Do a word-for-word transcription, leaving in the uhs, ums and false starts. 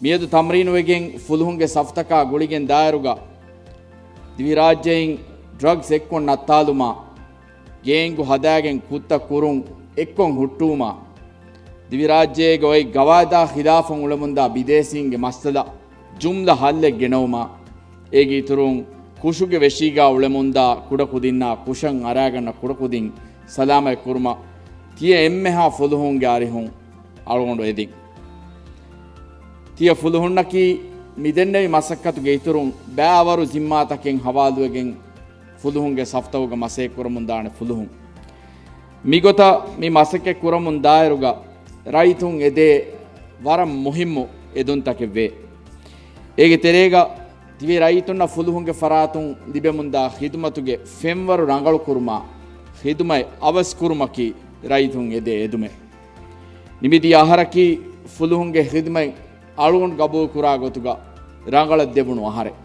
މިއަދު ތަމްރީނުވެގެން ފުލުހުންގެ ސަފްތަކާ ގުޅިގެން ދާއިރުގަ، ދިވެހިރާއްޖެއިން ޑްރަގްސް އެއްކޮށް ނައްތާލުމާ، ގޭންގު ހަދާގެން ކުށްތައް ކުރުން އެއްކޮށް ހުއްޓުވުމާ، ދިވެހިރާއްޖޭގަ އޮތް ގަވާއިދާ ޚިލާފަށް އުޅެމުންދާ ބިދޭސީންގެ މައްސަލަ ޖުމްލަ ހައްލެއް ގެނައުމާ، އޭގެ އިތުރުން ކުށުގެ ވެށީގާ އުޅެމުންދާ ކުޑަކުދިންނާ ކުށަށް އަރާގަންނަ ކުޑަކުދިން ސަލާމަތް ކުރުމަށް ތިޔަ އެންމެހާ ފުލުހުންގެ އަރިހުން އަޅުގަނޑު އެދިން. ތިޔަ ފުލުހުންނަކީ މިދެންނެވި މަސައްކަތުގެ އިތުރުން ބައިވަރު ޒިންމާތަކެއް ހަވާލުވެގެން ފުލުހުންގެ ސަފްތަކުގަ މަސައްކަތް ކުރަމުންދާނެ ފުލުހުން. މިގޮތަށް މި މަސައްކަތް ކުރަމުން ދާއިރުގަ ރައްޔިތުން އެދޭ ވަރަށް މުހިއްމު އެދުންތަކެއް ވޭ. އޭގެ ތެރޭގަ ދިވެހި ރައްޔިތުންނަށް ފުލުހުންގެ ފަރާތުން ލިބެމުންދާ ޚިދުމަތުގެ ފެންވަރު ރަނގަޅުކުރުމާ، ޚިދުމަތް އަވަސްކުރުމަކީ ރައްޔިތުން އެދޭ އެދުމެއް. ނިމިދިޔަ އަހަރަކީ ފުލުހުންގެ ޚިދުމަތް އަޅުގަނޑު ގަބޫލުކުރާ ގޮތުގަ ރަނގަޅަށް ދެވުނު އަހަރެއް.